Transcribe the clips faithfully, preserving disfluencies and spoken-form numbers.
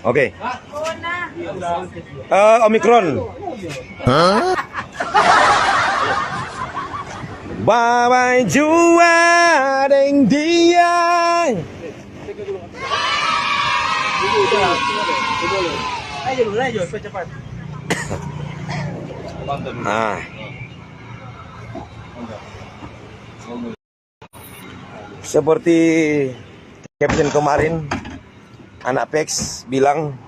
Oke. Eh, Omikron. Hah? Babai jua deng dia. Ah. Seperti Captain kemarin, anak Pex bilang,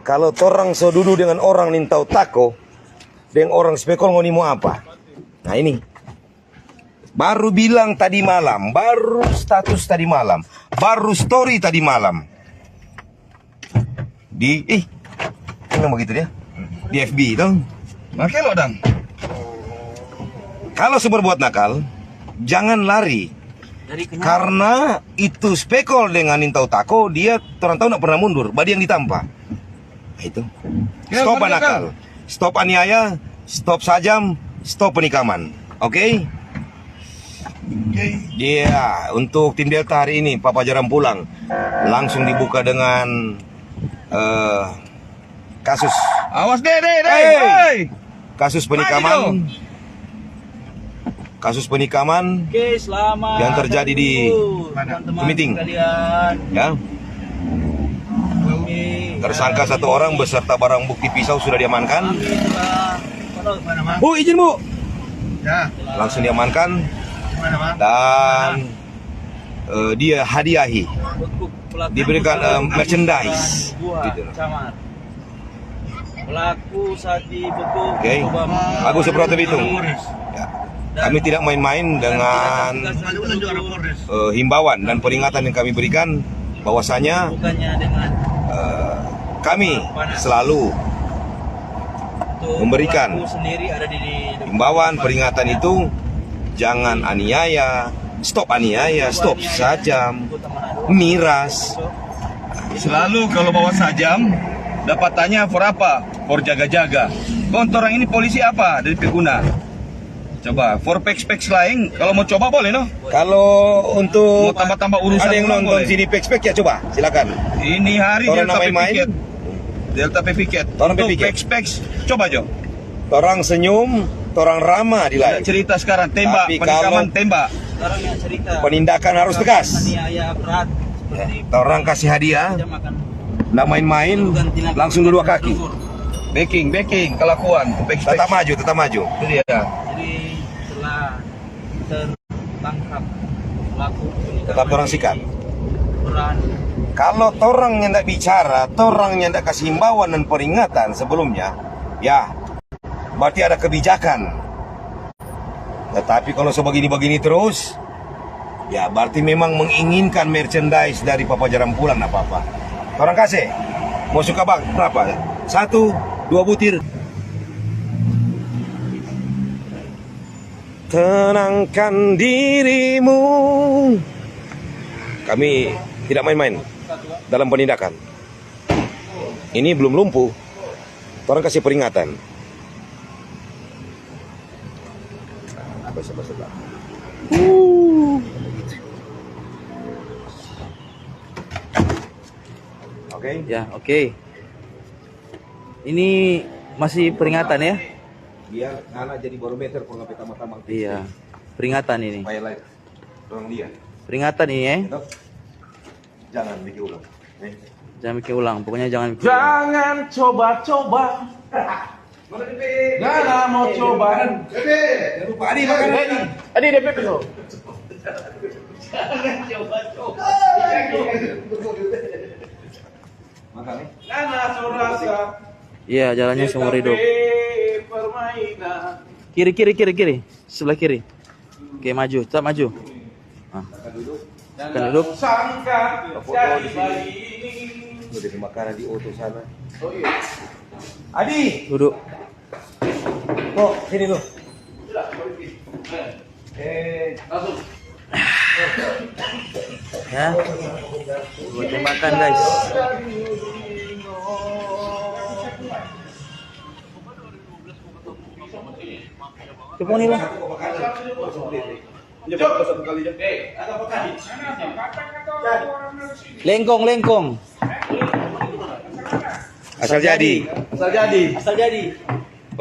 "Kalo torang so dudu dengan orang nintau tako, deng orang spekol ngoni mo apa?" Nah, ini. Baru bilang tadi malam, baru status tadi malam, baru story tadi malam. Di, ih, ini begitu dia. Di F B itu. Oke lo, Dang. Kalau so berbuat nakal, jangan lari. Dari kenapa? Karena itu spekol dengan nintau tako, dia torang tahu nak pernah mundur, badi yang ditampa. Nah, itu. Ya, stop bener, nakal. Stop aniaya, stop sajam, stop penikaman. Oke? Oke. Iya, untuk tim Delta hari ini, Papa jarang pulang. Langsung dibuka dengan, eh, kasus. Awas, deh, deh, deh. Hei! Hei! Kasus penikaman. Maju dong. Kasus penikaman. Oke, selamat yang terjadi di hari Minggu, teman-teman Keminting. Sekalian. Ya. Kami, tersangka satu orang beserta barang bukti pisau sudah diamankan. Kami telah, mana, Bang? Bu, izin, Bu. Ya. Langsung diamankan. Mana, Bang? Dan, eh, dia hadiahi. Bekuk pelaku. Diberikan, eh, merchandise. Buah, gitu. Camat. Pelaku saat dibekuk. Oke. Coba. Agus Suprapto Bitung. Ya. Kami tidak main-main dengan, eh, himbauan dan peringatan yang kami berikan bahwasanya, eh, kami selalu memberikan himbauan, peringatan itu, jangan aniaya, stop aniaya, stop sajam, miras. Selalu kalau bawa sajam, dapat tanya for apa? For jaga-jaga. Kong torang ini polisi apa dari pe guna? Coba, for peks-peks laeng, kalau mau coba boleh, no? Kalau untuk, mau tambah-tambah urusan, ada yang nonton sini peks-peks, ya coba, silakan. Ini hari torang Delta pe piket. Torang pe piket. Untuk peks-peks, coba jo. Torang senyum, torang ramah di live. Cerita sekarang, tembak, tapi penikaman, kalau tembak. Sekarang yang cerita. Penindakan harus tegas. Aniaya berat, ya, seperti torang kasih hadiah. Nda main-main, langsung dua kaki. Backing, backing, kelakuan. Tetap maju, tetap maju. Itu dia. Jadi, setelah tertangkap pelaku penindakan, tetap torang sikat. Kalau torang nyanda bicara, torang nyanda kasih himbauan dan peringatan sebelumnya, ya, berarti ada kebijakan. Tetapi kalau so bagini-bagini terus, ya, berarti memang menginginkan merchandise dari Papa Jarang Pulang, nda apa-apa. Torang kase. Mo suka bang, berapa? Satu, dua butir. Tenangkan dirimu. Kami tidak main-main dalam penindakan. Ini belum lumpuh. Torang kasih peringatan. Apa sebab-sebab? Uh. Oke. Ya, oke. Ini masih peringatan, ya? Biar ngana jadi barometer for ngana pe tamang-tamang. Iya. Peringatan ini. Supaya lain. Dorang lia. Peringatan ini, eh. Jangan bikin ulang. Eh. Jangan bikin ulang. Pokoknya jangan bikin ulang. Jangan coba-coba. Mana D P? Ngana mo coba. D P. Jangan lupa, Adi, makan, Adi. Adi, D P dulu. Jangan coba-coba. Makan, eh. Ngana so rasa. Iya, jalannya seumur hidup. Permainan. Kiri, kiri, kiri, kiri. Sebelah kiri. Oke, maju, tetap maju. Nah. Silakan duduk. Foto di sini. Ini ada makanan di oto sana. Adi. Duduk. Kok sini lu. Eh. Ya. Buat tembakan, guys. Tepung ni lah. Lengkong, lengkong. Asal jadi. Asal jadi. Asal jadi.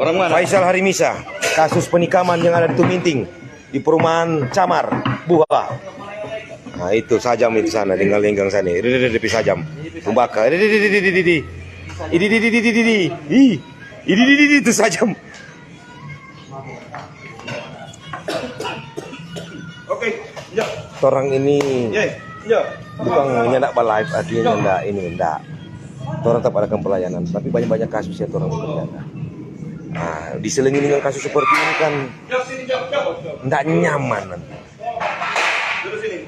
Orang mana? Faisal Harimisa, kasus penikaman yang ada di Tuminting, di perumahan Camar, Buha. Nah, itu sajam itu sana, lenggang-lenggang sana. Ini, ini, ini, sajam. Tumbaka. Ini, ini, ini, ini, ini. Ini, ini, ini, ini, ini, ini. Ih, ini, ini, ini, ini, itu sajam. Oke, ya. Torang ini ya, ya. Bukan nyanda ba live, artinya nyanda ini, nda. Torang tetap adakan pelayanan, tapi banyak-banyak kasus yang torang bekerjakan. Nah, diselingi dengan kasus seperti ini kan nda nyaman nanti. Duduk sini.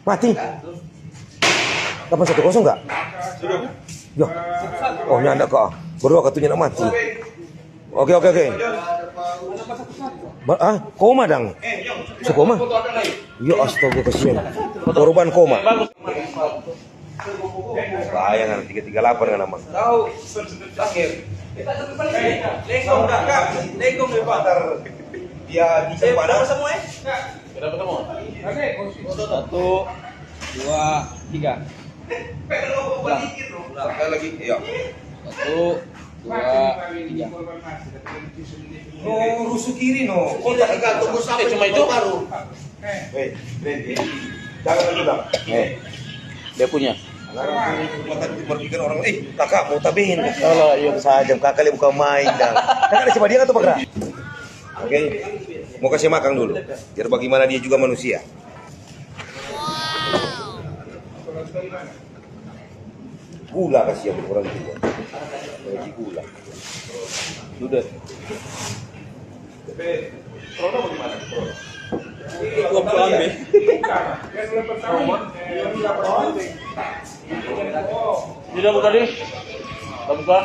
Mati. Delapan satu kosong nggak? Yo. Oh, nyanda ka. Baru waktunya nak mati. Oke, oke, oke. Ba-, ah, koma dang. Su koma? Ya astaga, kasihan. Korban koma. Bahaya kan, tiga tiga delapan kan, Amang. Tahu, terakhir. Lengkong dah, Kak. Lengkong dah, Pak. Dia di eh, berapa semua, eh? Berapa semua? Satu, dua, tiga. Sekali lagi, iya. Satu, dua, tiga. No, rusuh kiri, no. Kau tak gantung, kau sampai eh, cuma itu? Baru. Eh, Randy, jangan dulu, Bang. Eh. Dia punya. Nanti mata diperhatikan orang, eh, kakak mau tabin. Salah, iya. Saja, kakak lihat bukan main, dang. Kakak ada coba dia atau Pak Kra? Oke. Mau kasih makan dulu. Biar bagaimana dia juga manusia. Gula kasihan orang tua. Lagi gula. Sudah. Corona bagaimana? Corona. Gua pulang deh. Ini udah buka, deh. Udah buka.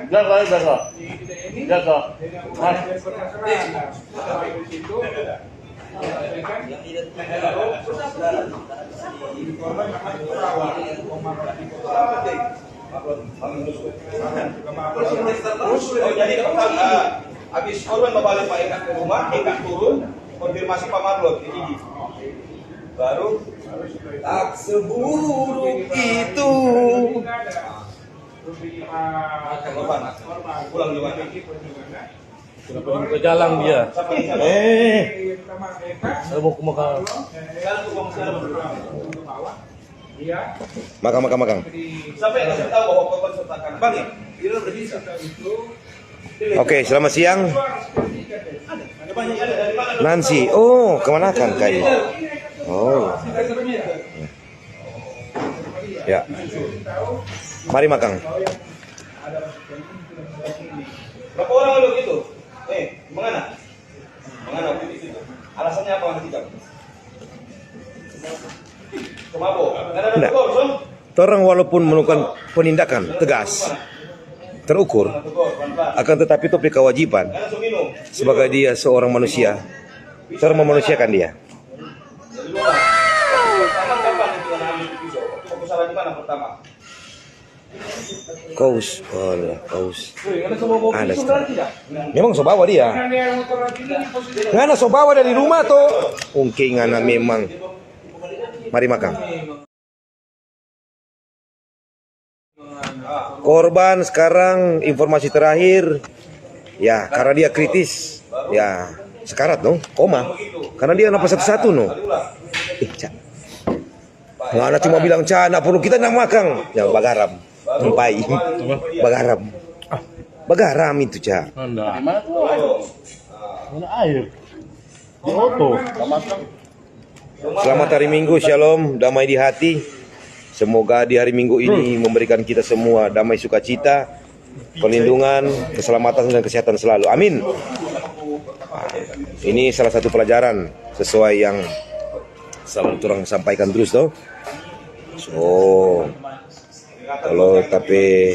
Biasa, biasa. Biasa. Mas. Terus, oh, jadi, ah, habis korban babale pa Eka ke rumah, Eka turun, konfirmasi pa Marlon ke gigi. Baru, tak seburuk itu. Korban pulang juga. Kenapa dibuka jalan dia? Eh, saya mau ke Mekah. Makang, makang, makang. Sampai kasih tahu bahwa korban sertakan. Bang, ya? Oke, selamat siang. Nancy, oh, kemanakan kayaknya? Oh. Ya. Mari makang. Berapa orang lu gitu? Eh, mangana? Mangana waktu itu? Alasannya apa, Mas Ijam? Cuma bo. Nggak ada. Nggak. Tegur, so? Torang walaupun melakukan penindakan tegas, terukur, akan tetapi tong pe kewajiban sebagai dia seorang manusia, torang memanusiakan dia. Kous, oh, ya, kous. Ada stres. Memang so bawa dia. Ngana so bawa dari rumah to? Ungke ngana memang. Mari makang. Korban sekarang informasi terakhir, ya, karena dia kritis, ya, sekarat dong, koma. Karena dia napas satu-satu, no. Eh, Ca. Ngana cuma bilang, "Ca, nda perlu kita nda makang." Ya, bagaram. Empai. Bagaram. Bagaram itu, Ca. Nda. Mana air? Di oto. Selamat hari Minggu, shalom, damai di hati. Semoga di hari Minggu ini memberikan kita semua damai sukacita, perlindungan, keselamatan, dan kesehatan selalu. Amin. Nah, ini salah satu pelajaran sesuai yang selalu torang sampaikan terus, to. So, kalu ta pe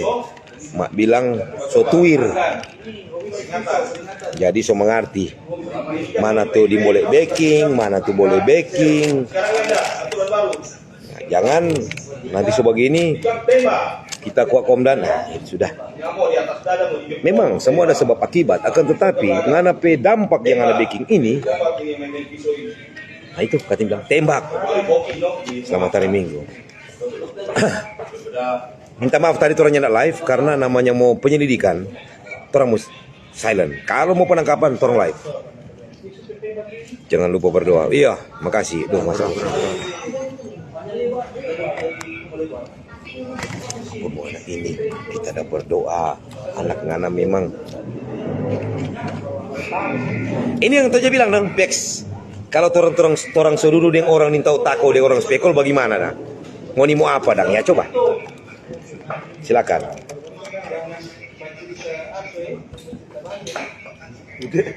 mak bilang, so tuir. Jadi so mangarti mana tu di bole beking, mana tu bole beking. Nah, jangan nanti so bagini, kita kuat komdan, nah, itu sudah. Memang semua ada sebab akibat, akan tetapi ngana pe dampak yang ngana beking ini Nah, itu katong bilang tembak. Selamat hari Minggu. Minta maaf tadi torang nyanda live karena namanya mo penyelidikan, torang mus silent. Kalau mo penangkapan, torang live. Jangan lupa berdoa. Iya, makasih. Duh, masa. Ini kita ada berdoa. Anak ngana memang. Ini yang Toja bilang dong, Pex. Kalau torang, torang, torang so dudu deng orang nintau tako, deng orang spekul, bagimana dang? Ngoni mo apa dang? Ya coba. Silakan. Udah.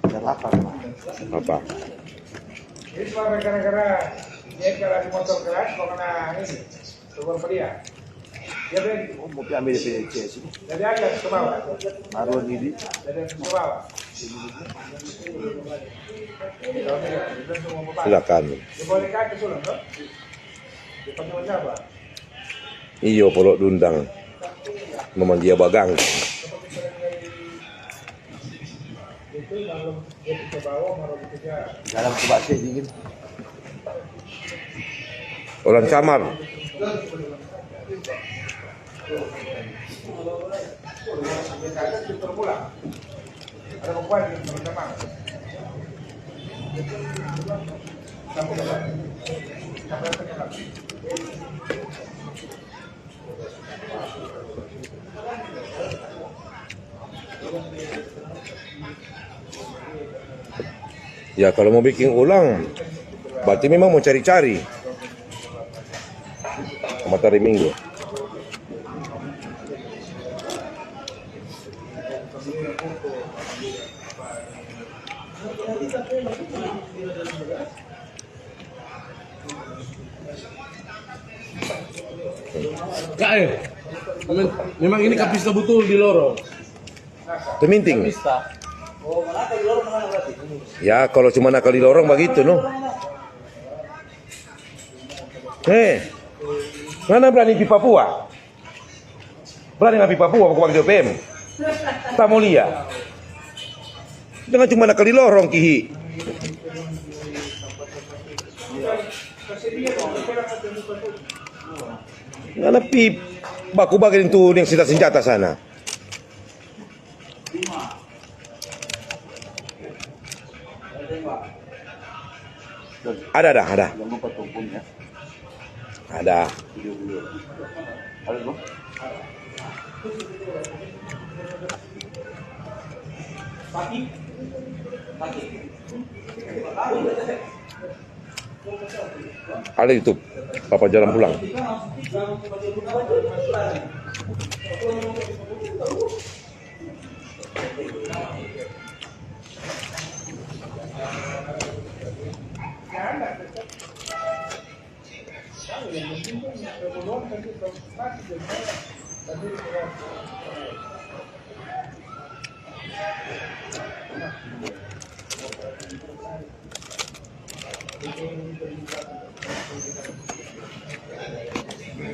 Udah lapar, Pak. Apa? Ini cuma gara-gara dia kalau di motor keras, kok kena ini. Coba apa dia? Dia beri. Oh, mau ambil dia punya C S ini. Dari atas ke bawah. Baru ini. Dari atas ke bawah. Silakan. Dia boleh ke atas ulang, toh? Dia pakai warna apa? Iyo, polo dundang. Memang dia bagang. Dalam coba sih dingin. Orang samar. Ya, kalau mau bikin ulang, berarti memang mau cari-cari. Matahari Minggu. Kae, memang, memang ini kapista butul di lorong. Tuminting. Kapista. Ya, kalau cuma nakal di lorong bagitu, no. Eh, mana berani pi Papua? Berani na pi Papua baku bagi D P M. Kita mo lia. Jangan cuma nakal di lorong, kihi. Ngana pi baku bagi deng tu deng senjata-senjata sana. Ada, ada, ada. Jangan lupa tumpun ya. Ada. Video, video. Ada, bro? Ada YouTube. Papa jalan pulang.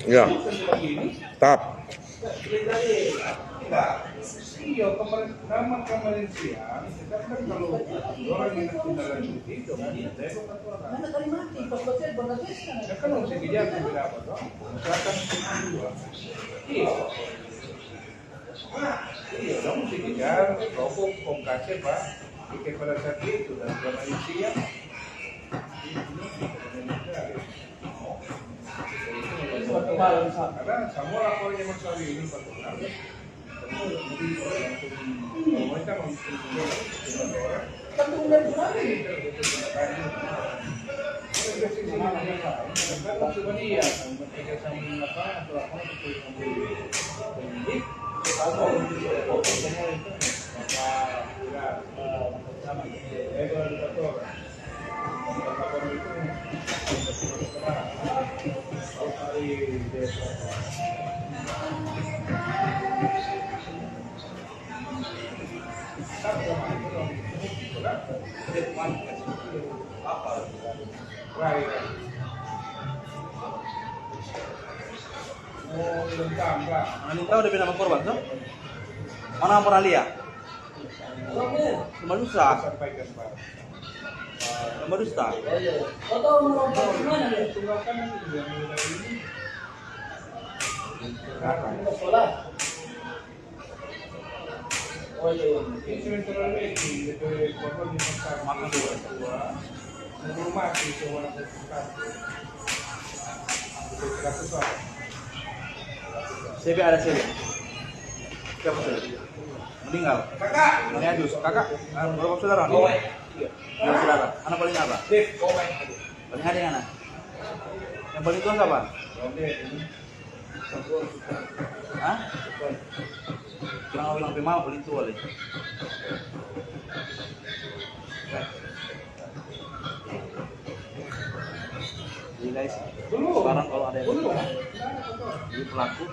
Ya. Tap. Iya, kemarin, nama kemarin siang, kita kan kalau orang yang tindak lanjuti, itu kan, saya kan mati, pas baca, ya kan, harus dikejar, tidak apa, toh. Misalkan, iya. Iya, dong, mesti kejar, rokok, kong kase, Pak. Bikin pada saat itu, dan selama ini siang. Karena semua laporannya Mas Wali ini, Pak Tukang. Pemerintah mau orang. Mana tahu dia nama korban, toh? Mana pernah lihat? Cuma susah. Nomor dusta. Sebe ada sebe. Siapa sebe? Meninggal. Kakak. Ini adus. Kakak. Ah, berapa saudara? Dua. Dua saudara. Anak paling apa? Paling ada yang anak. Yang paling tua siapa? Hah? Jangan bilang pe mama paling tua le. Jadi guys, sekarang kalau ada yang ini pelaku,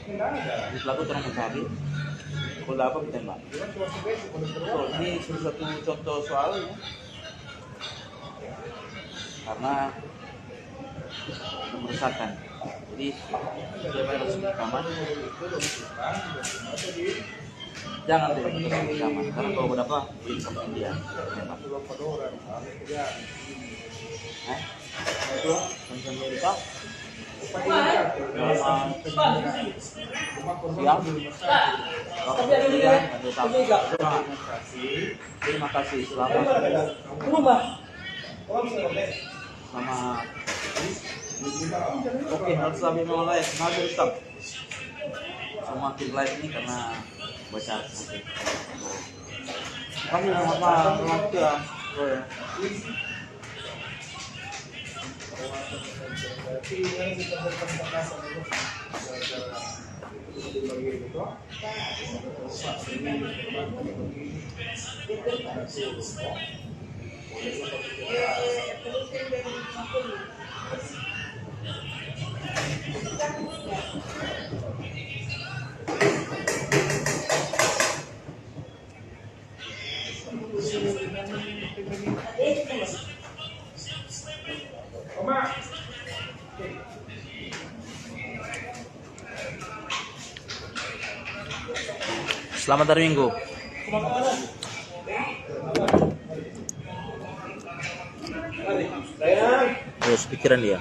ini pelaku terang mencari. Kalau ada apa kita tembak. Tuh, ini salah satu contoh soalnya. Karena meresahkan. Jadi, dia harus rekaman. Jangan deh, harus rekaman. Karena kalau udah apa, ini sama dia. Hah? Sama-sama dia. Siap? Oke, siap. Aduh, tak. Terima kasih, selamat. Selamat. Oke, harus lebih mulai. Maju, stop. Semakin live ini karena baca. Kami selamat malam, selamat siang. Oh, ya. Selamat hari Minggu. Terus pikiran dia.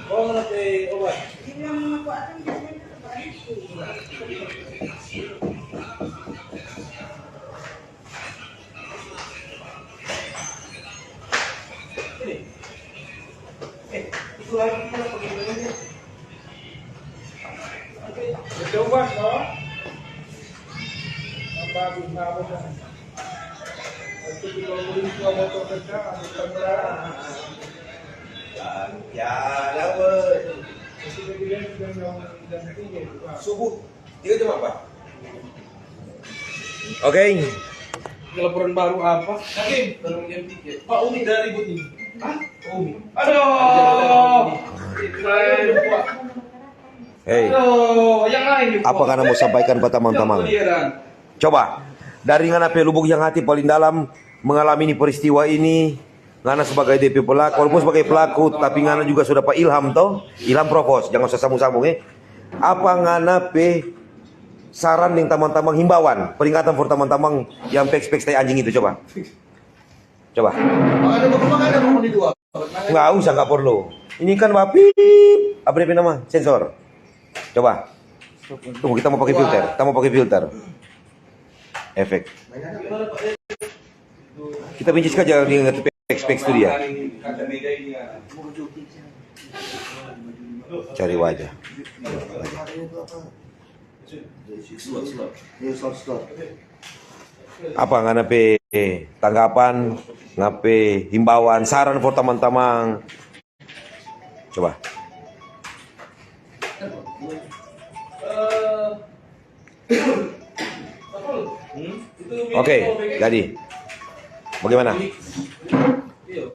Ya, subuh. Tiga jam apa? Oke. Laporan baru apa? Hakim, tolong jam tiga. Pak Umi dari ribut ini. Hah? Umi. Aduh. Hei. Aduh, yang lain. Apa ngana mau sampaikan pa tamang-tamang? Coba, dari ngana pe lubuk yang hati paling dalam mengalami ni peristiwa ini, ngana sebagai D P pelaku, walaupun sebagai pelaku, tapi ngana juga so dapa ilham to? Ilham Provos, jangan usah sambung-sambung, eh. Apa ngana pe saran deng tamang-tamang, himbauan, peringatan for tamang-tamang yang peks-peks tai anjing itu, coba? Coba. Nggak usah, nggak perlu. Ini kan bapip, apa dia pe nama? Sensor. Coba. Tunggu, kita mau pakai filter, kita mau pakai filter. Efek. Kita benci sekali jangan ingat peks-peks tu dia. Cari wajah. Apa ngana pe tanggapan, ngana pe himbauan, saran for tamang-tamang? Coba. Oke, jadi bagaimana?